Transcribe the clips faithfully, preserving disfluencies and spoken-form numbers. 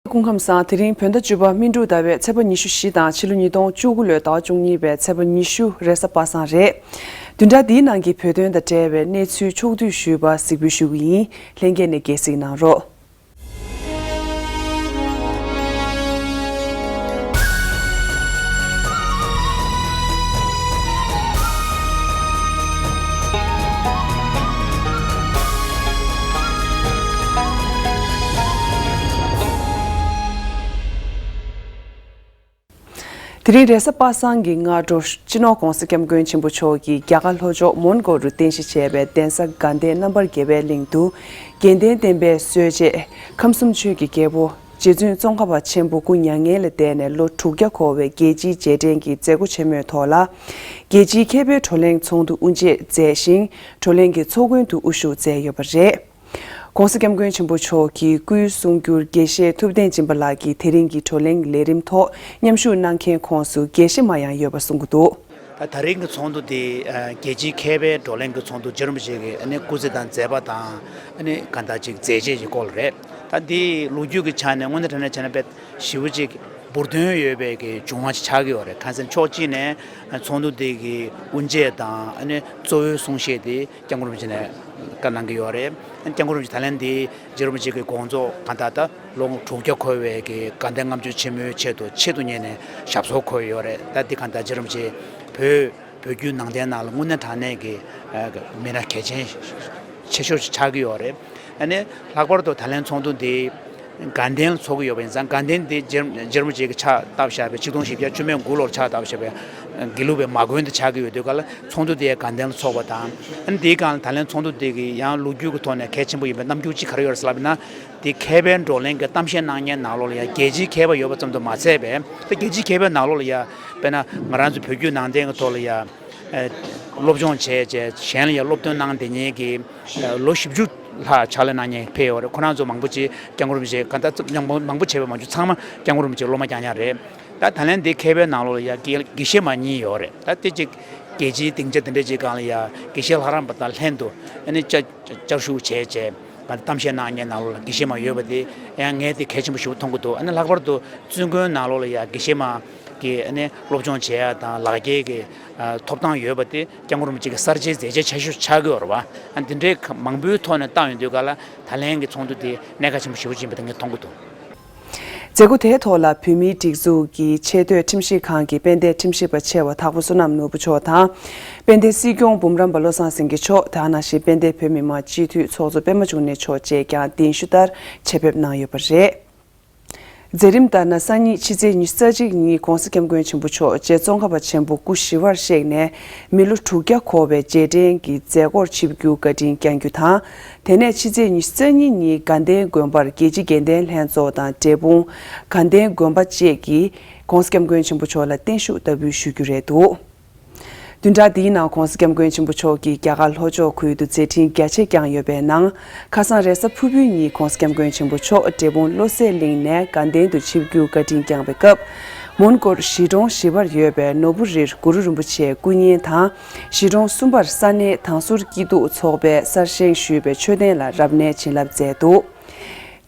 སྐུ་ཁམས་བཟང་། དེ་རིང་བོད་ཟླ་བཅུ་པ་སྨིན་དྲུག་ཟླ་བའི་ཚེས་པ་ཉི་ཤུ་བཞི་དང་ཕྱི་ལོ་ཉིས་སྟོང་བཅུ་དགུ་ལོའི་ཟླ་བ་བཅུ་གཉིས་པའི་ཚེས་པ་ཉི་ཤུ་རེས་གཟའ་པ་སངས་རེད། བདུན་ཕྲག་འདིའི་ནང་གི་བོད་དོན་དང་འབྲེལ་བའི་གནས་ཚུལ་ཕྱོགས་བསྡུས་ཞུས་པ་གཟིགས་འབུལ་ཞུ་གི་ཡིན། ལྷན་རྒྱས་ནས་དགྱེས་གཟིགས་གནང་རོགས། དེ་རིང་རེས་གཟའ་པ་སངས་ཀྱི་སྔ་དྲོ། སྤྱི་ནོར་༧གོང་ས་༧སྐྱབས་མགོན་ཆེན་པོ་མཆོག་གིས་རྒྱ་གར་ལྷོ་ཕྱོགས་མོན་གྷོ་རུ་རྟེན་གཞི་བྱས་པའི་གདན་ས་དགའ་ལྡན་རྣམ་པར་རྒྱལ་བའི་གླིང་དུ། དགེ་ལྡན་བསྟན་པའི་སྲོལ་འབྱེད་ཁམས་གསུམ་ཆོས་ཀྱི་རྒྱལ་པོ་རྗེ་བཙུན་ཙོང་ཁ་པ་ཆེན་པོ་སྐུ་མྱ་ངན་ལས་འདས་ནས་ལོ་དྲུག་བརྒྱ་འཁོར་བའི་རྒྱལ་སྤྱིའི་རྗེས་དྲན་གྱི་མཛད་སྒོ་ཆེན་མོའི་ཐོག་ལ། རྒྱལ་སྤྱིའི་མཁས་པའི་བགྲོ་གླེང་ཚོགས་འདུ་དབུ་འབྱེད་མཛད་ཞིང་། བགྲོ་གླེང་གི་ཚོགས་མགོན་དུ་དབུ་བཞུགས་མཛད་ཡོད་པ་རེད། ༸གོང་ས་༸སྐྱབས་མགོན་ཆེན་པོ་མཆོག་གིས་སྐུའི་གསུང་སྒྱུར་དགེ་བཤེས་ཐུབ་བསྟན་སྦྱིན་པ་ལགས་ཀྱིས་དེ་རིང་གི་བགྲོ་གླེང་ལས་རིམ་ཐོག་མཉམ་ཞུགས་གནང་མཁན་ཁོངས་སུ་དགེ་བཤེས་མ་ཡང་ཡོད་པ་གསུང་གི་འདུག། ད་ད་རིང་གི་ཚོགས་འདུ་དེ་ཨ་རྒྱལ་སྤྱིའི་མཁས་པའི་བགྲོ་གླེང་གི་ཚོགས་འདུ་རྗེ་རིན་པོ་ཆེ་གི་ཨ་ནི་སྐུ་ཚེ་དང་མཛད་པ་དང་ཨ་ནི་གང་ལྟར་ཅིག་མཛད་རྗེས་ཀྱི་སྐོར་རེད། ད་འདི་ལོ་རྒྱུས་ཀྱི་ཆ་ནས་དངོས་གནས་དྲང་གནས་བྱས་ན་དཔེ་ཞེ་པོ་ཅིག་འབུར་ཐོན་ཡོད་པའི་གི་བྱུང་བ་ཅིག་ཆགས་ཀྱི་ཡོད་རེད། གང་ཟེར་ཕྱོགས་གཅིག་ནས་ཚོགས་འདུ་དེ་གི་དབུ་འབྱེད་དང་ཨ་ནི་གཙོ་བོའི་གསུང་བཤད་དེ་སྐྱབས་མགོན་རིན་པོ་ཆེ་ནས་བཀའ་གནང་གི་ཡོད་རེད། སྐྱབས་མགོན་རིན་པོ་ཆེ་ད་ལན་འདི་རྗེ་རིན་པོ་ཆེ་གི་དགོངས་རྫོགས་གང་ལྟར་ད་ལོ་ངོ་དྲུག་བརྒྱ་འཁོར་བའི་གི་དགའ་ལྡན་ལྔ་མཆོད་ཆེན་མོའི་ཆེད་དུ་ཆེད་དུ་གཉེར་ནས་ཞབས་སོར་འཁོད་ཡོད་རེད། ད་འདི་གང་ལྟར་རྗེ་རིན་པོ་ཆེ་བོད་བོད་བརྒྱུད་ནང་བསྟན་ནང་ལ་དངོས་གནས་དྲང་གནས་ཀྱི་ཨ་མི་སྣ་གལ་ཆེན་ཆེ་ཤོས་ཤིག་ཆགས་ཀྱི་ཡོད་རེད། ཨ་ནི་ལྷག་པར་དུ་ད་ལན་ཚོགས་འདུ་འདི་དགའ་ལྡན་ལ་འཚོགས་ཀྱི་ཡོད་པ་ཡིན་ཙང་། དགའ་ལྡན་འདི་རྗེ་རྗེ་རིན་པོ་ཆེ་གིས་ཕྱག་བཏབ་བཞག་པའི་ཆིག་སྟོང་བཞི་བརྒྱ་བཅུ་མེད་དགུ་ལོར་ཕྱག་བཏབ་བཞག་པའི་དགེ་ལུགས་པའི་མ་དགོན་དེ་ཆགས་ཀྱི་ཡོད་དུས་ག་ལ། ཚོགས་འདུ་དེ་དགའ་ལྡན་ལ་འཚོགས་པ་དང་། ཨ་ནི་དེའི་སྒང་ལ་ད་ལན་ཚོགས་འདུ་དེ་གི་ཡང་ལོ་རྒྱུས་ཀྱི་ཐོག་ནས་གལ་ཆེན་པོ་ཡིན་པའི་རྣམ་འགྱུར་གཅིག་ག་རེ་ཡོད་རེད་ཟེར་ལབ་ན། དེ་མཁས་པའི་བགྲོ་གླེང་གི་གཏམ་བཤད་གནང་མཁན་ནང་ལོགས་ལ་ཡང་རྒྱལ་སྤྱིའི་མཁས་པ་ཡོད་པ་ཙམ་དུ་མ་ཚད་པས། དེ་རྒྱལ་སྤྱིའི་མཁས་པའི་ནང་ལོགས་ལ་ཡང་དཔེར་ན་ང་རང་ཚོ་བོད་བརྒྱུད་ནང་བསྟན་གྱི་ཐོག་ལ་ཡང་ཨ་སློབ་སྦྱོང་བྱས་བྱས་གཞན་ལ་ཡང་སློབ་སྟོན་གནང་བསྡད་མཁན་གྱི་ཨ་ལོ་བཞི་བཅུ་ལྷག་ཕྱག་ལས་གནང་མཁན་ཕེབས་ཡོད་རེད། ཁོ་རང་ཚོ་མང་པོ་ཅིག་སྐྱབས་མགོན་རིན་པོ་ཆེ་ག་ད་ཚོ་མང་པོ་མང་པོ་བྱས་པ་མ་བྱུང་། ཚང་མ་སྐྱབས་མགོན་རིན་པོ་ཆེའི་སློབ་མ་རྐྱང་རྐྱང་རེད། ད་ད་ལན་འདི་མཁས་པའི་ནང་ལོགས་ལ་ཡང་དགེ་དགེ་བཤེས་མ་གཉིས་ཡོད་རེད། ད་དེ་ཅིག་རྒྱལ་སྤྱིའི་སྡིངས་ཆ་དེ་འདྲ་ཅིག་སྒང་ལ་ཡང་དགེ་བཤེས་ལྷ་རམས་པ་དང་ལྷན་དུ་ཨ་ནི་བཅར་བཅར་ཞུགས་བྱས་བྱས་ག་གཏམ་བཤད་གནང་མཁན་ནང་ལོགས་ལ་དགེ་བཤེས་མ་ཡོད་པ་དེ་ཡང་ངས་དེ་གལ་ཆེན་པོ་ཞིག་མཐོང་གི་འདུག། ཨ་ནི་ལྷག་པར་དུ་བཙུན་དགོན་ནང་ལོགས་ལ་ཡང་དགེ་བཤེས་མ་གི་ཨ་ནི་སློབ་སྦྱོང་བྱེད་ཡ་དང་ལག་འཁྱེར་གྱི་ཨ་ཐོབ་ཐང་ཡོད་པ་དེ་སྐྱབས་མགོན་རིན་པོ་ཆེ་གི་གསར་བརྗེའི་མཛད་རྗེས་ཆེ་ཤོས་ཆགས་ཀྱི་ཡོད་རེད་བ། ཨ་དེ་འདྲའི་མང་པོའི་ཐོག་ནས་བཏང་ཡོང་དུས་ག་ལ་ད་ལན་གྱི་ཚོགས་འདུ་དེ་གནད་འགག་ཆེན་པོ་ཞེ་པོ་ཅིག་ཡིན་པ་དེ་ངས་མཐོང་གི་འདུག། མཛད་སྒོ་དེའི་ཐོག་ལ་བོད་མིའི་སྒྲིག་འཛུགས་ཀྱི་ཆེས་མཐོའི་ཁྲིམས་ཞིབ་ཁང་གི་དཔལ་ལྡན་ཁྲིམས་ཞིབ་པ་ཆེ་བ་དྭགས་པོ་བསོད་ནམས་ནོར་བུ་མཆོག་དང་། དཔལ་ལྡན་སྲིད་སྐྱོང་འབུམ་རམས་པ་བློ་བཟང་སེང་གེ་མཆོག། དེ་ནང་བཞིན་དཔལ་ལྡན་བོད་མི་མང་སྤྱི་འཐུས་ཚོགས་གཙོ་པད་མ་འབྱུང་གནས་མཆོག་བཅས་ཀྱང་གདན་ཞུ་ལྟར་ཆེད་ཕེབས་གནང་ཡོད་པ་རེད། མཛད་རིམ་ལྟར་ན། སང་ཉིན་ཕྱི་ཚེས་ཉི་ཤུ་རྩ་གཅིག་ཉིན་༸གོང་ས་༸སྐྱབས་མགོན་ཆེན་པོ་མཆོག་རྗེ་ཙོང་ཁ་པ་ཆེན་པོ་སྐུ་ཞི་བར་གཤེགས་ནས་མི་ལོ་དྲུག་བརྒྱ་འཁོར་བའི་རྗེས་དྲན་གྱི་མཛད་སྒོར་ཆིབས་བསྒྱུར་བཀའ་དྲིན་བསྐྱང་རྒྱུ་དང་། དེ་ནས་ཕྱི་ཚེས་ཉི་ཤུ་རྩ་གཉིས་ཉིན་དགའ་ལྡན་དགོན་པར་རྒྱལ་སྤྱི་དགེ་ལྡན་ལྷན་ཚོགས་དང་འབྲས་སྤུངས་དགའ་ལྡན་དགོན་པ་བཅས་ཀྱིས་༸གོང་ས་༸སྐྱབས་མགོན་ཆེན་པོ་མཆོག་ལ་བརྟན་བཞུགས་བསྟར་འབུལ་ཞུ་རྒྱུ་རེད་འདུག། བདུན་ཕྲག་འདིའི་ནང་༸གོང་ས་༸སྐྱབས་མགོན་ཆེན་པོ་མཆོག་གིས་རྒྱ་གར་ལྷོ་ཕྱོགས་ཁུལ་དུ་མཛད་འཕྲིན་རྒྱ་ཆེ་བསྐྱངས་ཡོད་པའི་ནང་། ཁ་སང་རེས་གཟའ་ཕུར་བུའི་ཉིན་༸གོང་ས་༸སྐྱབས་མགོན་ཆེན་པོ་མཆོག་འབྲས་སྤུངས་བློ་གསལ་གླིང་ནས་དགའ་ལྡན་དུ་ཆིབས་བསྒྱུར་བཀའ་དྲིན་བསྐྱངས་པའི་སྐབས། མོན་གྷོར་གཞིས་གྲོང་བཞི་པར་ཡོད་པའི་ནོར་བུ་རིར་གུ་རུ་རིན་པོ་ཆེའི་སྐུ་བརྙན་དང་། གཞིས་གྲོང་གསུམ་པར་ས་གནས་དྭང་ཟུར་སྐྱིད་སྡུག་ཚོགས་པའི་གསར་བཞེངས་ཞུས་པའི་མཆོད་རྟེན་ལ་རབ་གནས་བྱིན་རླབས་མཛད་འདུག།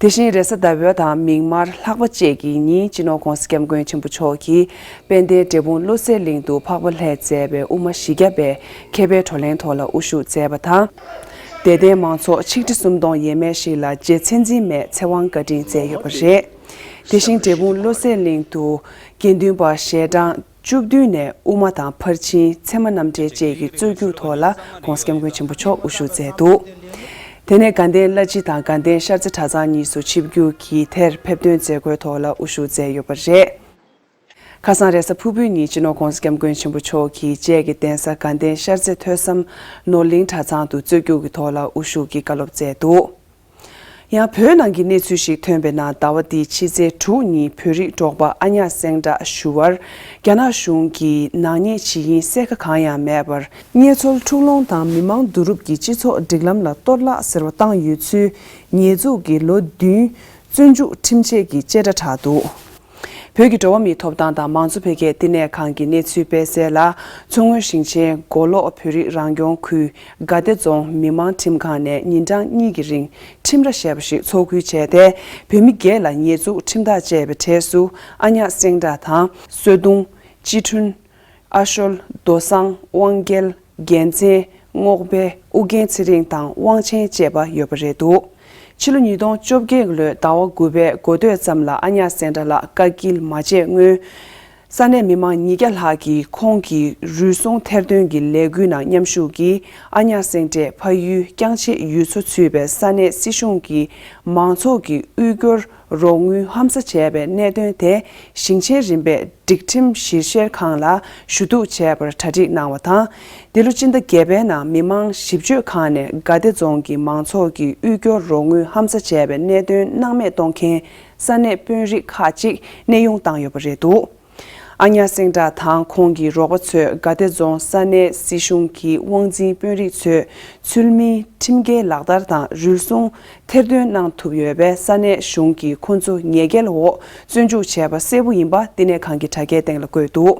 དེ་བཞིན་རེས་གཟའ་ཟླ་བ་དང་མིག་དམར་ལྷག་པ་བཅས་ཀྱི་ཉིན་སྤྱི་ནོར་༸གོང་ས་༸སྐྱབས་མགོན་ཆེན་པོ་མཆོག་གིས་དཔལ་ལྡན་འབྲས་སྤུངས་བློ་གསལ་གླིང་དུ་འཕགས་པ་ལྷས་མཛད་པའི་དབུ་མ་བཞི་བརྒྱ་པའི་མཁས་པའི་བགྲོ་གླེང་ཐོག་ལ་དབུ་བཞུགས་མཛད་པ་དང་། དད་ལྡན་མང་ཚོགས་ཆིག་ཁྲི་སུམ་སྟོང་ཡས་མས་ཤིག་ལ་རྗེ་མཚན་འཛིན་མའི་ཚེ་དབང་བཀའ་དྲིན་སྩལ་ཡོད་པ་རེད། དེ་བཞིན་འབྲས་སྤུངས་བློ་གསལ་གླིང་དུ་དགེ་འདུན་པ་ཞལ་གྲངས་བཅུ་བདུན་ནས་དབུ་མ་དང་ཕར་ཕྱིན་ཚད་མ་རྣམ་འགྲེལ་བཅས་ཀྱི་རྩོད་རྒྱུགས་ཐོག་ལ་༸གོང་ས་༸སྐྱབས་མགོན་ཆེན་པོ་མཆོག་དབུ་བཞུགས་མཛད་འདུག། དེ་ནས་དགའ་ལྡན་བླ་སྤྱི་དང་དགའ་ལྡན་ཤར་རྩེ་གྲྭ་ཚང་གཉིས་སུ་ཆིབས་བསྒྱུར་གྱིས་དེར་ཕེབས་ཐོན་མཛད་སྒོའི་ཐོག་ལ་དབུ་བཞུགས་མཛད་ཡོད་པ་རེད། ཁ་སང་རེས་གཟའ་ཕུར་བུའི་ཉིན་སྤྱི་ནོར་༸གོང་ས་༸སྐྱབས་མགོན་ཆེན་པོ་མཆོག་གིས་བཅས་ཀྱི་གདན་ས་དགའ་ལྡན་ཤར་རྩེ་ཐོས་བསམ་ནོར་གླིང་གྲྭ་ཚང་དུ་རྩོད་རྒྱུགས་ཀྱི་ཐོག་ལ་དབུ་བཞུགས་ཀྱིས་བཀའ་སློབ་མཛད་འདུག། ཡང་བོད་ནང་གི་གནས་ཚུལ་ཞིག་ཐོན་པའི་ནང་ཟླ་བ་འདིའི་ཕྱི་ཚེས་དྲུག་ཉིན་བོད་རིགས་འབྲོག་པ་ཨ་ཉག་སེང་བྲག་ཞུ་བར་རྒྱ་ནག་གཞུང་གིས་ནག་ཉེས་ཇི་ཡིན་གསལ་ཁ་གང་ཡང་མེད་པར། གཉེན་འཚོལ་འཁྲུག་སློང་དང་མི་མང་བསྡུ་རུབ་ཀྱིས་སྤྱི་ཚོགས་སྒྲིག་ལམ་ལ་གཏོར་བརླག་ཟེར་བ་བཏང་ཡོད་ཚུལ་ཉེས་འཛུགས་ཀྱིས་ལོ་བདུན་བཙོན་འཇུག་ཁྲིམས་ཆད་ཀྱི་བཅད་ཁྲ་བསྒྲགས་འདུག། བོད་ཀྱི་འགྲོ་བ་མིའི་ཐོབ་ཐང་དང་མང་གཙོ་འཕེལ་རྒྱས་བསྟི་གནས་ཁང་གི་གནས་ཚུལ་སྤེལ་གསལ་ལ། མཚོ་སྔོན་ཞིང་ཆེན་མགོ་ལོག་བོད་རིགས་རང་སྐྱོང་ཁུལ་དགའ་བདེ་རྫོང་མི་དམངས་ཁྲིམས་ཁང་ནས་ཉིན་གྲངས་གཉིས་ཀྱི་རིང་ཁྲིམས་ར་ཞེས་པ་ཞིག་ཚོགས་ཁུལ་བྱས་ཏེ། བོད་མི་བརྒྱད་ལ་ཉེས་འཛུགས་ཁྲིམས་ཐག་བཅད་པའི་གྲས་སུ་ཨ་ཉག་སེང་བྲག་དང་། གསོ་སྡུང་། སྤྱི་མཐུན། ཨ་ཤོལ། རྡོ་བཟང་། དབང་རྒྱལ། རྒྱལ་མཚན། རྔོག་པའི། ཨུ་རྒྱན་ཚེ་རིང་དང་དབང་ཆེན་བཅས་པ་ཡོད་པ་རེད་འདུག་ཕྱི་ལོ་ཉིས་སྟོང་བཅོ་བརྒྱད་ལོའི་ཟླ་བ་དགུ་པའི་འགོ་སྟོད་ཙམ་ལ་ཨ་ཉག་སེང་བྲག་ལགས་བཀའ་སྐྱིལ་མ་བྱས་སྔོན། ས་གནས་མི་མང་ཉིས་བརྒྱ་ལྷག་གིས་ཁོང་གི་རུལ་སུངས་ཐེར་འདོན་གྱི་ལས་འགུལ་ནང་མཉམ་ཞུགས་ཀྱིས། ཨ་ཉག་སེང་བྲག་ཕ་ཡུལ་རྐྱང་ཕྱེད་ཡུལ་ཚོ་ཚུད་པའི་ས་གནས་སྲིད་གཞུང་གིས་མང་ཚོགས་ཀྱི་དབུལ་སྐྱོར་རོགས་དངུལ་ཧམ་ཟ་བྱས་པའི་གནད་དོན་དེ། ཞིང་ཆེན་རིམ་པའི་སྒྲིག་ཁྲིམས་ཞིབ་བཤེར་ཁང་ལ་ཞུ་གཏུག་བྱས་པར་གྲ་སྒྲིག་གནང་བ་དང་། འདི་ལོ་སྤྱི་ཟླ་བརྒྱད་པའི་ནང་མི་དམངས་ཞིབ་དཔྱོད་ཁང་ནས་དགའ་བདེ་རྫོང་གི་མང་ཚོགས་ཀྱི་དབུལ་སྐྱོར་རོགས་དངུལ་ཧམ་ཟ་བྱས་པའི་གནད་དོན་སྣང་མེད་གཏོང་མཁན་ས་གནས་དཔོན་རིགས་ཁག་ཅིག་གནས་དབྱུང་བཏང་ཡོད་པ་རེད་འདུག་ཨ་ཉག་སེང་བྲག་དང་ཁོང་གི་རོགས་པ་ཚོས་དགའ་བདེ་རྫོང་ས་གནས་སྲིད་གཞུང་གི་དབང་འཛིན་དཔོན་རིགས་ཚོས་ཚུལ་མིན་ཁྲིམས་འགལ་ལག་བསྟར་དང་རུལ་སུངས་ཐེར་འདོན་གནང་ཐུབ་ཡོད་པས། ས་གནས་གཞུང་གིས་ཁོ་ཚོ་ཉེས་འགེལ་འོག་བཙོན་འཇུག་བྱས་པ་གསལ་པོ་ཡིན་པ་བསྟི་གནས་ཁང་གི་དྲ་རྒྱའི་སྟེང་ལ་བཀོད་འདུག་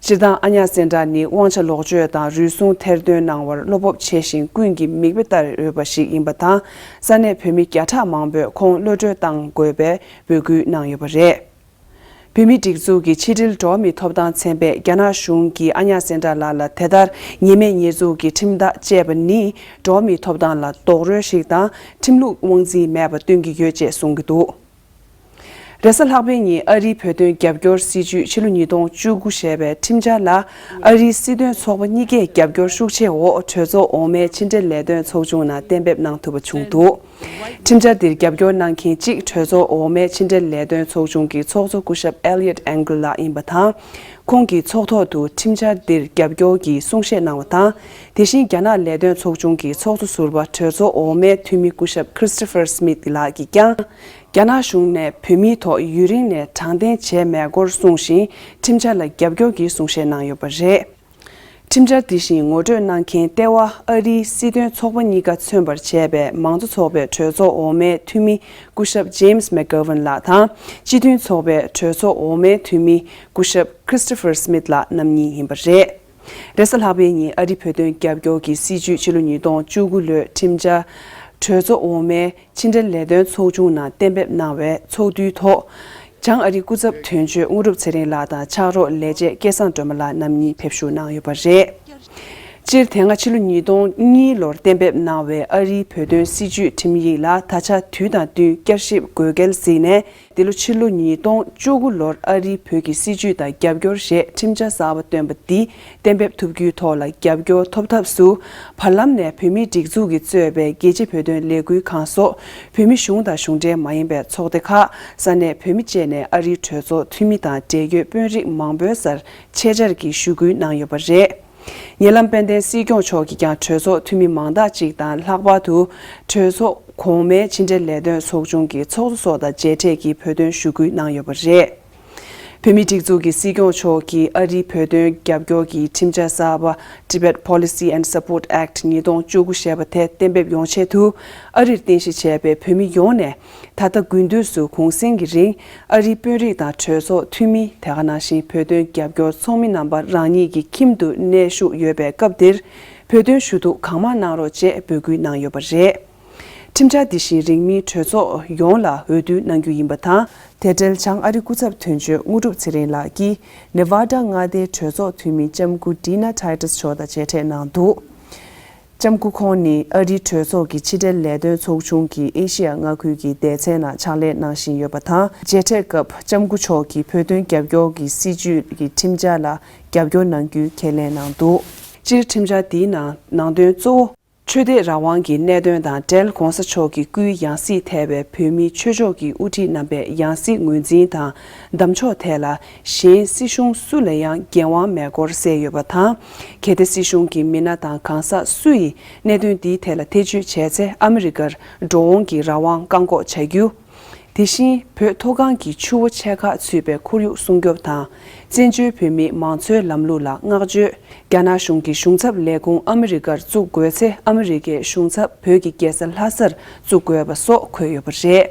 སྤྱིར་བཏང་ཨ་ཉག་སེང་བྲག་ནི་དབང་ཆ་ལོག་སྤྱོད་དང་རུལ་སུངས་ཐེར་འདོན་གནང་བར་བློ་སྤོབས་ཆེ་ཞིང་ཀུན་གྱིས་མིག་དཔེ་ལྟར་འོས་པ་ཞིག་ཡིན་པ་དང་། ས་གནས་བོད་མི་བརྒྱ་ཕྲག་མང་པོས་ཁོང་གློད་གྲོལ་གཏང་དགོས་པའི་འབོད་སྐུལ་གནང་ཡོད་པ་རེད། བོད་མིའི་སྒྲིག་འཛུགས་ཀྱི་ཕྱི་དྲིལ་འགྲོ་བ་མིའི་ཐོབ་ཐང་ཚན་པས་རྒྱ་ནག་གཞུང་གིས་ཨ་ཉག་སེང་བྲག་ལགས་ལ་དེ་ལྟར་ཉེས་མེད་ཉེས་འཛུགས་ཀྱི་ཁྲིམས་ཐག་བཅད་པ་ནི་འགྲོ་བ་མིའི་ཐོབ་ཐང་ལ་རྡོག་རོལ་ཞིག་དང་། ཁྲིམས་ལུགས་དབང་འཛིན་མེད་པ་སྟོན་གྱི་ཡོད་ཅེས་གསུང་གི་འདུག་རེས་གཟའ་ལྷག་པའི་ཉིན་ཨ་རིའི་བོད་དོན་རྒྱབ་སྐྱོར་སྲིད་བྱུས་ཕྱི་ལོ་ཉིས་སྟོང་བཅུ་དགུ་ཞེས་པའི་ཁྲིམས་འཆར་ལ་ཨ་རིའི་སྲིད་དོན་ཚོགས་པ་གཉིས་ཀས་རྒྱབ་སྐྱོར་ཤུགས་ཆེ་འོག་གྲོས་ཚོགས་འོག་མའི་ཕྱི་འབྲེལ་ལས་དོན་ཚོགས་ཆུང་ནང་གཏན་འབེབས་གནང་ཐུབ་པ་བྱུང་འདུག་ཁྲིམས་འཆར་འདིར་རྒྱབ་སྐྱོར་གནང་མཁན་གཅིག་གྲོས་ཚོགས་འོག་མའི་ཕྱི་འབྲེལ་ལས་དོན་ཚོགས་ཆུང་གི་ཚོགས་གཙོ་སྐུ་ཞབས་Eliot Engel ལགས་ཡིན་པ་དང་། ཁོང་གིས་ཚོགས་ཐོག་ཏུ་ཁྲིམས་འཆར་འདིར་རྒྱབ་སྐྱོར་གྱི་གསུང་བཤད་གནང་བ་དང་། དེ་བཞིན་རྒྱ་ནག་ལས་དོན་ཚོགས་ཆུང་གི་ཚོགས་གཙོ་ཟུར་པ་གྲོས་ཚོགས་འོག་མའི་འཐུས་མི་སྐུ་ཞབས་Christopher Smith ལགས་ཀྱིས་ཀྱང་། རྒྱ་ནག་གཞུང་ནས་བོད་མིའི་ཐོག་ཡུན་རིང་ནས་དྲང་བདེན་བྱས་མེད་སྐོར་གསུངས་ཤིང་། ཁྲིམས་འཆར་ལ་རྒྱབ་སྐྱོར་གྱི་གསུང་བཤད་གནང་ཡོད་པ་རེད། ཁྲིམས་འཆར་འདི་བཞིན་ངོ་སྤྲོད་གནང་མཁན་ལྟེ་བ་ཨ་རིའི་སྲིད་དོན་ཚོགས་པ་གཉིས་ཀ་མཚོན་པར་བྱས་པའི་མང་གཙོ་ཚོགས་པའི་གྲོས་ཚོགས་འོག་མའི་འཐུས་མི་སྐུ་ཞབས་James McGovern ལགས་དང་། སྤྱི་མཐུན་ཚོགས་པའི་གྲོས་ཚོགས་འོག་མའི་འཐུས་མི་སྐུ་ཞབས་Christopher Smith ལགས་རྣམ་གཉིས་ཡིན་པ་རེད། རེས་གཟའ་ལྷག་པའི་ཉིན་ཨ་རིའི་བོད་དོན་རྒྱབ་སྐྱོར་གྱི་སྲིད་བྱུས་ཕྱི་ལོ་ཉིས་སྟོང་བཅུ་དགུ་ལོའི་ཁྲིམས་འཆར་གྲོས་ཚོགས་འོག་མའི་ཕྱི་འབྲེལ་ལས་དོན་ཚོགས་ཆུང་ནང་གཏན་འབེབས་གནང་བའི་ཚོགས་འདུའི་ཐོག་བྱང་ཨ་རིའི་སྐུ་ཚབ་དོན་གཅོད་དངོས་གྲུབ་ཚེ་རིང་ལགས་དང་ཕྱག་རོགས་ལས་བྱེད་སྐལ་བཟང་སྒྲོལ་མ་ལགས་རྣམ་གཉིས་ཕེབས་ཞུགས་གནང་ཡོད་པ་རེད། སྤྱིར་དེ་སྔ་ཕྱི་ལོ་ཉིས་སྟོང་གཉིས་ལོར་གཏན་འབེབས་གནང་བའི་ཨ་རིའི་བོད་དོན་སྲིད་བྱུས་ཁྲིམས་ཡིག་ལ་ད་ཆ་དུས་དང་བསྟུན་བསྐྱར་ཞིབ་དགོས་གལ་གཟིགས་ནས། འདི་ལོ་ཕྱི་ལོ་ཉིས་སྟོང་བཅུ་དགུ་ལོར་ཨ་རིའི་བོད་ཀྱི་སྲིད་བྱུས་དང་རྒྱབ་སྐྱོར་ཞེས་ཁྲིམས་འཆར་གསར་པ་བཏོན་པ་འདི་གཏན་འབེབས་ཐུབ་རྒྱུའི་ཐོག་ལ་རྒྱབ་སྐྱོར་ཐོབ་ཐབས་སུ། བར་ལམ་ནས་བོད་མིའི་སྒྲིག་འཛུགས་ཀྱིས་གཙོས་པའི་རྒྱལ་སྤྱིའི་བོད་དོན་ལས་འགུལ་ཁང་སོགས་བོད་མི་གཞུང་དང་གཞུང་འབྲེལ་མ་ཡིན་པའི་ཚོགས་སྡེ་ཁག་ས་གནས་བོད་མི་བཅས་ནས་ཨ་རིའི་གྲོས་ཚོགས་འཐུས་མི་དང་འབྲེལ་ཡོད་དཔོན་རིགས་མང་པོའི་སར་ཆེད་བཅར་གྱིས་ཞུ་སྐུལ་གནང་ཡོད་པ་རེད། ཉེ་ལམ་དཔལ་ལྡན་སྲིད་སྐྱོང་མཆོག་གིས་ཀྱང་གྲོས་ཚོགས་འཐུས་མི་མང་དག་ཅིག་དང་། ལྷག་པར་དུ་གྲོས་ཚོགས་གོང་མའི་ཕྱི་འབྲེལ་ལས་དོན་ཚོགས་ཆུང་གི་ཚོགས་གཙོ་སོགས་དང་མཇལ་འཕྲད་ཀྱིས་བོད་དོན་ཞུ་སྐུལ་གནང་ཡོད་པ་རེད། བོད་མིའི་སྒྲིག་འཛུགས་ཀྱི་སྲིད་སྐྱོང་མཆོག་གིས་ཨ་རིའི་བོད་དོན་རྒྱབ་སྐྱོར་གྱི་ཁྲིམས་འཆར་གསར་པ། Tibet Policy and Support Act ཉིས་སྟོང་བཅུ་དགུ་ཞེས་པ་དེ་གཏན་འབེབས་ཡོང་ཆེད་དུ། ཨ་རིར་རྟེན་གཞི་བྱས་པའི་བོད་མི་ཡོངས་ནས། ད་ལྟ་དགུན་དུས་སུ་གུང་གསེང་གི་རིང་ཨ་རིའི་དཔོན་རིགས་དང་གྲོས་ཚོགས་འཐུས་མི། དེ་ག་ནང་བཞིན་བོད་དོན་རྒྱབ་སྐྱོར་ཚོགས་མི་རྣམ་པ་རང་ཉིད་ཀྱི་ཁྱིམ་དུ་གནས་བཞུགས་ཡོད་པའི་སྐབས་འདིར་བོད་དོན་ཞུ་གཏུག་གང་མང་གནང་རོགས་ཅེས་འབོད་སྐུལ་གནང་ཡོད་པ་རེད། ཁྲིམས་འཆར་འདི་བཞིན་རིང་མིན་གྲོས་ཚོགས་ཡོངས་ལ་འོས་བསྡུ་གནང་རྒྱུ་ཡིན་པ་དང་། དེ་འབྲེལ་བྱང་ཨ་རི་སྐུ་ཚབ་དོན་གཅོད་དངོས་གྲུབ་ཚེ་རིང་ལགས་ཀྱིས་ནེ་ཝ་ཌ་མངའ་སྡེའི་གྲོས་ཚོགས་འཐུས་མི་ལྕམ་སྐུ་Dina Titus མཆོག་དང་མཇལ་འཕྲད་གནང་འདུག་ལྕམ་སྐུ་ཁོང་ནི་ཨ་རིའི་གྲོས་ཚོགས་ཀྱི་ཕྱི་འབྲེལ་ལས་དོན་ཚོགས་ཆུང་གི་ཨེ་ཤེ་ཡ་མངའ་ཁུལ་གྱི་སྡེ་ཚན་ནང་ཕྱག་ལས་གནང་བཞིན་ཡོད་པ་དང་། མཇལ་འཕྲད་སྐབས་ལྕམ་སྐུ་མཆོག་གིས་བོད་དོན་རྒྱབ་སྐྱོར་གྱི་སྲིད་བྱུས་ཀྱི་ཁྲིམས་འཆར་ལ་རྒྱབ་སྐྱོར་གནང་རྒྱུའི་ཁས་ལེན་གནང་འདུག་སྤྱིར་ཁྲིམས་འཆར་འདིའི་ནང་ནང་དོན་གཙོ་བོ། ཆོས་དད་རང་དབང་གི་གནད་དོན་དང་འབྲེལ་གོང་ས་མཆོག་གི་སྐུའི་ཡང་སྲིད་ཐེ་བའི་བོད་མིའི་ཆོས་ཕྱོགས་ཀྱི་དབུ་ཁྲིད་རྣམ་པས་ཡང་སྲིད་ངོས་འཛིན་དང་གདམ་ཕྱོགས་ཐད་ལ་གཞན་སྲིད་གཞུང་སུ་ལ་ཡང་འགན་དབང་མེད་སྐོར་གསལ་ཡོད་པ་དང་། གལ་ཏེ་སྲིད་གཞུང་གི་མི་སྣ་དང་གང་ཟག་སུ་ཡིས་གནད་དོན་འདིའི་ཐད་ལ་ཐེ་བྱུས་བྱས་ཚེ་ཨ་མི་རི་ཀར་འགྲོ་འོང་གི་རང་དབང་བཀག་འགོག་བྱ་རྒྱུ། དེ་བཞིན་བོད་མཐོ་སྒང་གི་ཆུ་བོ་ཆེ་ཁག་ཚུད་པའི་ཁོར་ཡུག་སྲུང་སྐྱོབ་དང་། བཙན་བྱོལ་བོད་མིའི་མང་གཙོའི་ལམ་ལུགས་ལ་བསྔགས་བརྗོད། རྒྱ་ནག་གཞུང་གི་གཞུང་ཚབ་ལས་ཁུངས་ཨ་མི་རི་ཀར་བཙུགས་དགོས་ཚེ་ཨ་མི་རི་ཀའི་གཞུང་ཚབ་བོད་ཀྱི་རྒྱལ་ས་ལྷ་སར་བཙུགས་དགོས་པ་སོགས་འཁོད་ཡོད་པ་རེད།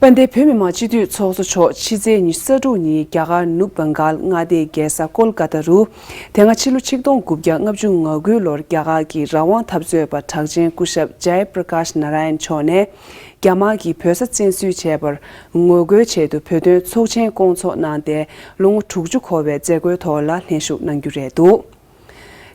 དཔལ་ལྡན་བོད་མི་མང་སྤྱི་འཐུས་ཚོགས་གཙོ་མཆོག་ཕྱི་ཚེས་ཉི་ཤུ་རྩ་དྲུག་ཉིན་རྒྱ་གར་ནུབ་བྷང་གཱལ་མངའ་སྡེའི་རྒྱལ་ས་ཀོལ་ཀ་ཏ་རུ། དེ་སྔ་ཕྱི་ལོ་ཆིག་སྟོང་དགུ་བརྒྱ་ལྔ་བཅུ་ང་དགུ་ལོར་རྒྱ་གར་གྱི་རང་དབང་འཐབ་རྩོད་པ་གྲགས་ཅན་སྐུ་ཞབས་ཇའི་པྲ་ཀཱཤ་ནཱ་ར་ཡན་མཆོག་ནས། རྒྱ་དམར་གྱིས་བོད་ས་བཙན་འཛུལ་བྱས་པར་ངོ་རྒོལ་ཆེད་དུ་བོད་དོན་ཚོགས་ཆེན་བསྐོང་ཚོགས་གནང་སྟེ། ལོ་ངོ་དྲུག་ཅུ་འཁོར་བའི་མཛད་སྒོའི་ཐོག་ལ་ལྷན་ཞུགས་གནང་རྒྱུ་རེད་འདུག་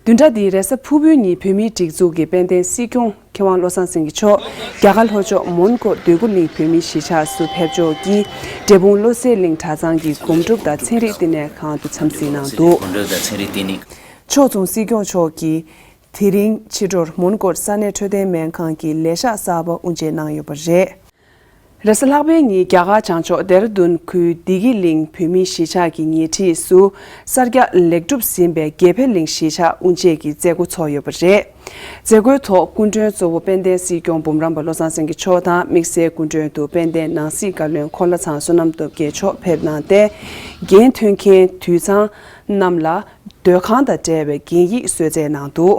བདུན་ཕྲག་འདིའི་རེས་གཟའ་ཕུར་བུའི་ཉིན་བོད་མིའི་སྒྲིག་འཛུགས་ཀྱི་དཔལ་ལྡན་སྲིད་སྐྱོང་མཁས་དབང་བློ་བཟང་སེང་གེ་མཆོག་རྒྱ་གར་ལྷོ་ཕྱོགས་མོན་གྷོ་འདོད་རྒུ་གླིང་བོད་མིའི་གཞིས་ཆགས་སུ་ཕེབས་འབྱོར་གྱིས། འབྲས་སྤུངས་བློ་གསལ་གླིང་གྲྭ་ཚང་གི་སྒོམ་སྒྲུབ་དང་ཚན་རིག་བསྟི་གནས་ཁང་དུ་འཚམས་གཟིགས་གནང་འདུག་ཕྱོགས་མཚུངས་སྲིད་སྐྱོང་མཆོག་གིས་དེ་རིང་ཕྱི་དྲོར་མོན་གྷོར་ས་གནས་འཕྲོད་བསྟེན་སྨན་ཁང་གི་ལས་ཤག་གསར་པ་དབུ་འབྱེད་གནང་ཡོད་པ་རེད། རེས་གཟའ་ལྷག་པའི་ཉིན་རྒྱ་གར་བྱང་ཕྱོགས་ལྡེ་ར་ལྡུན་ཁུལ་བདེ་སྐྱིད་གླིང་བོད་མིའི་གཞིས་ཆགས་ཀྱི་ཉེ་འཁྲིས་སུ་གསར་རྒྱག་ལེགས་གྲུབ་ཟིན་པའི་དགེ་འཕེལ་གླིང་གཞིས་ཆགས་དབུ་འབྱེད་ཀྱི་མཛད་སྒོ་ཚོགས་ཡོད་པ་རེད། མཛད་སྒོའི་ཐོག་སྐུ་མགྲོན་གཙོ་བོ་དཔལ་ལྡན་སྲིད་སྐྱོང་འབུམ་རམས་པ་བློ་བཟང་སེང་གེ་མཆོག་དང་། དམིགས་བསལ་སྐུ་མགྲོན་དུ་དཔལ་ལྡན་ནང་སྲིད་བཀའ་བློན་འཁོར་ལྷ་ཚང་བསོད་ནམས་སྟོབས་རྒྱལ་མཆོག་ཕེབས་གནང་སྟེ། འགན་འཐོན་མཁན་དུད་ཚང་རྣམས་ལ་སྡོད་ཁང་དང་འབྲེལ་བའི་གན་ཡིག་གསོལ་སྩལ་གནང་འདུག་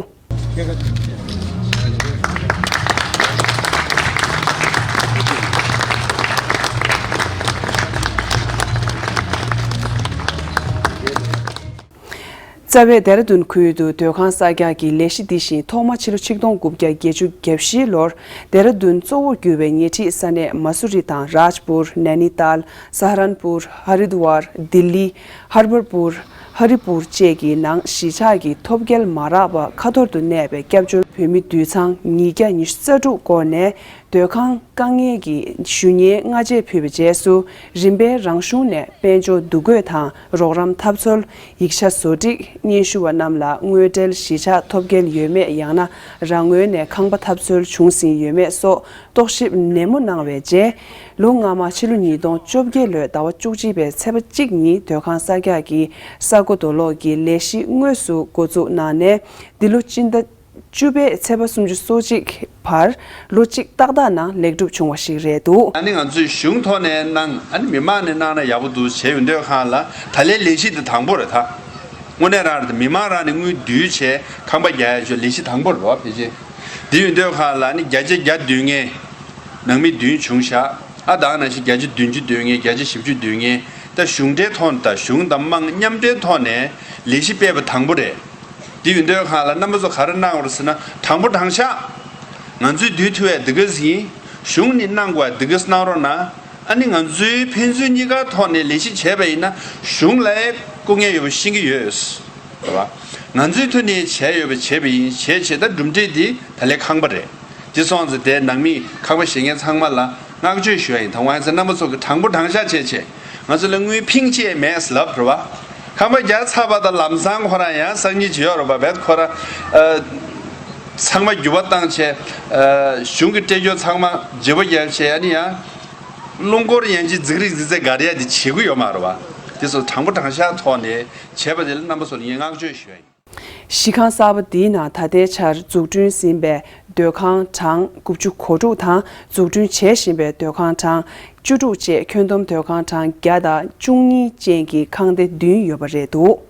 རྩ་བའི་ལྡེ་ར་ལྡུན་ཁུལ་དུ་སྡོད་ཁང་གསར་རྒྱག་གི་ལས་གཞི་འདི་བཞིན་ཐོག་མ་ཕྱི་ལོ་ཆིག་སྟོང་དགུ་བརྒྱ་བརྒྱད་ཅུ་གྱ་བཞི་ལོར་ལྡེ་ར་ལྡུན་གཙོ་བོར་གྱུར་བའི་ཉེ་འཁྲིས་ས་གནས་མ་སུ་རི་དང་རཱཇ་པུར། ནེ་ནི་ཏཱལ། ས་ཧ་རན་པུར། ཧ་རི་དུ་ཝར། ལྡི་ལི། ཧར་བར་པུར། ཧ་རི་པུར་བཅས་ཀྱི་ནང་གཞིས་ཆགས་ཀྱི་ཐོབ་རྒྱལ་མ་རག་པ་ཁ་ཐོར་དུ་གནས་པའི་སྐྱབས་བཅོལ་བོད་མི་དུད་ཚང་ཉིས་བརྒྱ་ཉི་ཤུ་རྩ་དྲུག་སྐོར་ནས། སྡོད་ཁང་དཀའ་ངལ་གྱི་ཞུ་སྙན་སྔ་རྗེས་ཕུལ་བའི་རྗེས་སུ། རིམ་པས་རང་གཞུང་ནས་དཔལ་འབྱོར་འདུ་འགོད་དང་རོགས་རམ་ཐབས་འཚོལ། ཡིག་ཆ་བཟོ་སྒྲིག་སྙན་ཞུ་བ་རྣམས་ལ་དངུལ་འབྲེལ་གཞིས་ཆགས་ཐོབ་རྒྱལ་ཡོད་མེད། ཡང་ན་རང་ངོས་ནས་ཁང་པ་ཐབས་འཚོལ་བྱུང་ཟིན་ཡོད་མེད་སོགས་རྟོག་ཞིབ་ནན་མོ་གནང་བའི་རྗེས། ལོ་སྔ་མ་ཕྱི་ལོ་ཉིས་སྟོང་བཅོ་བརྒྱད་ལོའི་ཟླ་བ་བཅུ་གཅིག་པའི་ཚེས་པ་གཅིག་ཉིན་སྡོད་ཁང་གསར་རྒྱག་གི་ས་རྒོད་རྡོ་སློག་གི་ལས་གཞི་དངོས་སུ་འགོ་འཛུགས་གནང་ནས། འདི་ལོ་སྤྱི་ཟླ་བཅུ་པའི་ཚེས་པ་སུམ་ཅུ་སོ་གཅིག་བར་ལོ་གཅིག་ཏག་ཏག་ནང་ལེགས་གྲུབ་བྱུང་བ་ཞིག་རེད་འདུག་ཨ་ནི་ང་ཚོས་གཞུང་ཐོག་ནས་གནང་། ཨ་ནི་མི་མང་ནས་གནང་ན་ཡག་པོ་འདུག་བྱས་ཡོང་དུས་སྒང་ལ། ད་ལན་ལས་གཞི་འདི་དང་པོ་རེད་ད། དངོས་གནས་རང་རེད། མི་མང་རང་ནས་དངུལ་བསྡུས་བྱས་ཁང་པ་རྒྱག་ཡ་ཆོ་ལས་གཞི་དང་པོ་རེད་བ། ཕལ་ཆེར་འདི་ཡོང་དུས་སྒང་ལ་ནི་བརྒྱ་ཆ་བརྒྱ་བསྡུ་མཁན་ནང་མི་བདུན་བྱུང་ཤག་ཨ་ད་ནང་བཞིན་བརྒྱ་ཆ་བདུན་ཅུ་བསྡུ་མཁན། བརྒྱ་ཆ་བཞི་བཅུ་བསྡུ་མཁན། ད་གཞུང་འབྲེལ་ཐོག་ནས་དང་གཞུང་དང་དམངས་མཉམ་འབྲེལ་ཐོག་ནས་ལས་གཞི་སྤེལ་བ་དང་པོ་རེད། འདི་ཡོང་དུས་སྒང་ལ་རྣམ་པ་ཚོ་ག་རེ་གནང་བ་རེད་ཟེར་ན། དྲང་པོ་དྲང་བཞག་ང་ཚོས་བསྡུ་ཐུབ་ཡ་འདི་ག་ཡིན། གཞུང་ནས་གནང་དགོས་ཡ་འདི་ག་གནང་རོགས་གནང་། ཨ་ནི་ང་ཚོའི་ཕན་ཚུན་གཉིས་ཀ་ཐོག་ནས་ལས་གཞི་བྱས་པ་ཡིན་ན་གཞུང་ལ་ཡང་སྐུ་ངལ་ཡོད་པ་ཤེས་ཀྱི་ཡོད། རེད་བ། ང་ཚོའི་ཐོག་ནས་བྱས་ཡོད་པ་བྱས་པ་ཡིན། བྱས་བྱས་ད་གྲུབ་འབྲས་འདི་ད་ལན་ཁང་པ་རེད། དེ་སོང་ཙང་དེ་ནང་མི་ཁང་པ་བཞེངས་མཁན་ཚང་མ་ལ་བསྔགས་བརྗོད་ཞུ་ཡ་ཡིན། དང་པོ་ང་ཚོ་རྣམ་པ་ཚོ་གི་དྲང་པོ་དྲང་བཞག་བྱས་བྱས། ང་ཚོ་ལ་དངུལ་ཕིང་གཅིག་མེད་ལབ་རེད་བ། ཁང་པ་རྒྱག་ཚར་བ་དང་ལམ་སང་ཁོ་རང་ཡང་སང་ཉིན་བྱེད་ཡོད་རེད་བ། བས་ཁོ་རང་ཨ་ཚང་མ་འགྱུར་བ་བཏང་བྱས། ཨ་གཞུང་གི་སྤྲད་རྒྱུ་ཚང་མ་བརྗེ་པོ་རྒྱག་བྱས། ཨ་ནི་ཡང་རླུང་འཁོར་ཡན་ཆད་འཛིང་རིགས་འཛིང་ཚད་འགག་ཡ་དེ་བྱེད་ཀྱི་ཡོད་མ་རེད་བ། དེ་ཚོ་དྲང་པོ་དྲང་བཞག་ཐོག་ནས་བྱས་པ་དེ་ལ་རྣམ་པ་ཚོ་ལ་ངས་བསྔགས་བརྗོད་ཞུ་ཡ་ཡིན། གཞིས་ཁང་གསར་པ་འདིའི་ནང་ད་ལྟའི་ཆར་འཛུགས་སྐྲུན་ཟིན་པའི་སྡོད་ཁང་གྲངས་དགུ་བཅུ་གོ་དྲུག་དང་། འཛུགས་སྐྲུན་བྱེད་བཞིན་པའི་སྡོད་ཁང་གྲངས་བཅུ་དྲུག་བཅས་ཁྱོན་བསྡོམས་སྡོད་ཁང་གྲངས་བརྒྱ་དང་བཅུ་གཉིས་ཅན་གྱི་ཁང་སྡེ་བདུན་ཡོད་པ་རེད་འདུག་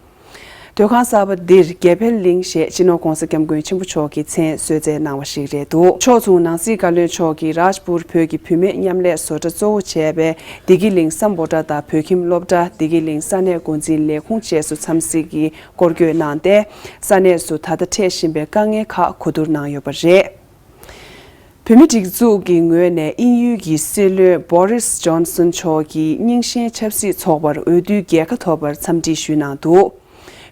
སྡོད་ཁང་གསར་པ་འདིར་དགེ་འཕེལ་གླིང་ཞེས་སྤྱི་ནོར་༧གོང་ས་༧སྐྱབས་མགོན་ཆེན་པོ་མཆོག་གིས་མཚན་གསོལ་སྩལ་གནང་བ་ཞིག་རེད་འདུག་ཕྱོགས་མཚུངས་ནང་སྲིད་བཀའ་བློན་མཆོག་གིས་རཱཇ་པུར་བོད་ཀྱི་བུད་མེད་མཉམ་ལས་བཟོ་གྲྭ་གཙོ་བོ་བྱས་པའི་བདེ་སྐྱིད་གླིང་སམ་བྷོ་ཊ་དང་བོད་ཁྱིམ་སློབ་གྲྭ། བདེ་སྐྱིད་གླིང་ས་གནས་འགོ་འཛིན་ལས་ཁུངས་བཅས་སུ་འཚམས་གཟིགས་ཀྱིས་སྐོར་སྐྱོད་གནང་སྟེ། ས་གནས་སུ་ད་ལྟ་འཕྲད་བཞིན་པའི་དཀའ་ངལ་ཁག་གོ་བསྡུར་གནང་ཡོད་པ་རེད། བོད་མིའི་སྒྲིག་འཛུགས་ཀྱི་ངོས་ནས་དབྱིན་ཡུལ་གྱི་སྲིད་བློན་Boris Johnson མཆོག་གིས་རྙིང་ཞེན་ཆབ་སྲིད་ཚོགས་པར་འོས་བསྡུའི་རྒྱལ་ཁ་ཐོབ་པར་འཚམས་འདྲི་ཞུས་གནང་འདུག་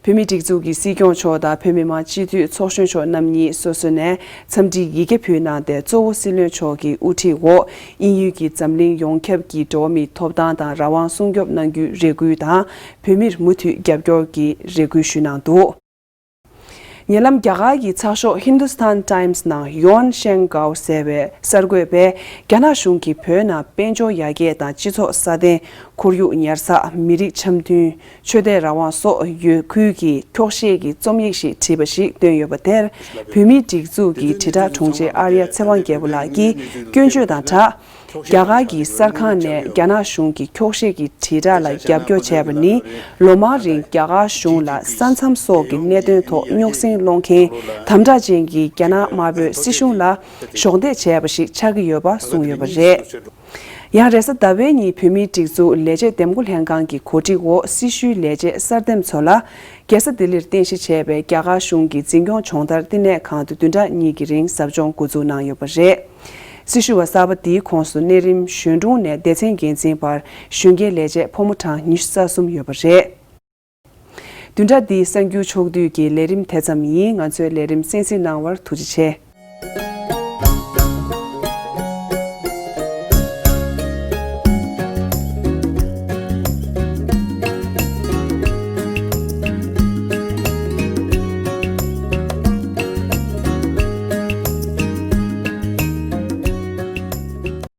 བོད་མིའི་སྒྲིག་འཛུགས་ཀྱི་སྲིད་སྐྱོང་མཆོག་དང་བོད་མི་མང་སྤྱི་འཐུས་ཚོགས་གཞོན་མཆོག་རྣམ་གཉིས་སོ་སོ་ནས་འཚམས་འདྲིའི་ཡི་གེ་ཕུལ་གནང་སྟེ། གཙོ་བོ་སྲིད་བློན་མཆོག་གི་དབུ་ཁྲིད་འོག་དབྱིན་ཡུལ་གྱི་འཛམ་གླིང་ཡོངས་ཁྱབ་ཀྱི་འགྲོ་བ་མིའི་ཐོབ་ཐང་དང་རང་དབང་སྲུང་སྐྱོབ་གནང་རྒྱུའི་རེ་སྐུལ་དང་། བོད་མིར་མུ་མཐུད་རྒྱབ་སྐྱོར་གྱི་རེ་སྐུལ་ཞུས་གནང་འདུག་ཉེ་ལམ་རྒྱ་གར་གྱི་ཚགས་ཤོག་Hindustan Times ནང་Yuan Shenggao ཟེར་བའི་གསར་འགོད་པས། རྒྱ་ནག་གཞུང་གིས་བོད་ནང་དཔལ་འབྱོར་ཡར་རྒྱས་དང་། སྤྱི་ཚོགས་སྲ་བརྟན། ཁོར་ཡུག་ཉར་ཚགས། མི་རིགས་འཆམ་མཐུན། ཆོས་དད་རང་དབང་སོགས་ཡོད་ཁུལ་གྱི་འཁྱོག་བཤད་ཀྱི་རྩོམ་ཡིག་ཞིག་བྲིས་པ་ཞིག་བཏོན་ཡོད་པ་དེར། བོད་མིའི་སྒྲིག་འཛུགས་ཀྱི་དྲིལ་བསྒྲགས་དྲུང་ཆེ་ཨར་ཡ་ཚེ་དབང་རྒྱལ་པོ་ལགས་ཀྱིས་སྐྱོན་བརྗོད་དང་སྦྲགས། རྒྱ་གར་གྱི་གསར་ཁང་ནས་རྒྱ་ནག་གཞུང་གི་འཁྱོག་བཤད་ཀྱི་དྲིལ་བསྒྲགས་ལ་རྒྱབ་སྐྱོར་བྱས་པ་ནི། ལོ་མང་རིང་རྒྱ་གར་གཞུང་ལ་ས་མཚམས་སོགས་ཀྱི་གནད་དོན་ཐོག་རྙོག་ཟིང་སློང་མཁན། དམ་དྲག་ཅན་གྱི་རྒྱ་ནག་དམར་པོའི་སྲིད་གཞུང་ལ་གཞོགས་འདེགས་བྱས་པ་ཞིག་ཆགས་ཀྱི་ཡོད་པ་གསུངས་ཡོད་པ་རེད། ཡང་རེས་གཟའ་ཟླ་བའི་ཉིན་བོད་མིའི་སྒྲིག་འཛུགས་ལས་བྱེད་འདེམས་བསྐོ་ལྷན་ཁང་གི་གོ་སྒྲིག་འོག་སྲི་ཞུའི་ལས་བྱེད་གསར་འདེམས་ཚོ་ལ་རྒྱལ་ས་ལྡི་ལིར་རྟེན་གཞི་བྱས་པའི་རྒྱ་གར་གཞུང་གི་འཛིན་སྐྱོང་སྦྱོང་བརྡར་བསྟི་གནས་ཁང་དུ་བདུན་ཕྲག་གཉིས་ཀྱི་རིང་ཟབ་སྦྱོང་འགོ་འཛུགས་གནང་ཡོད་པ་རེད། སྲི་ཞུ་བ་གསར་པ་འདིའི་ཁོངས་སུ་གནས་རིམ་གཞོན་དྲུང་ནས་སྡེ་ཚན་འགན་འཛིན་བར་གཞོན་སྐྱེས་ལས་བྱེད་ཕོ་མོ་གྲངས་ཉི་ཤུ་རྩ་གསུམ་ཡོད་པ་རེད། བདུན་ཕྲག་འདིའི་གསར་འགྱུར་ཕྱོགས་བསྡུས་ཀྱི་ལས་རིམ་དེ་ཙམ་ཡིན། ང་ཚོའི་ལས་རིམ་གསན་གཟིགས་གནང་བར་ཐུགས་རྗེ་ཆེ།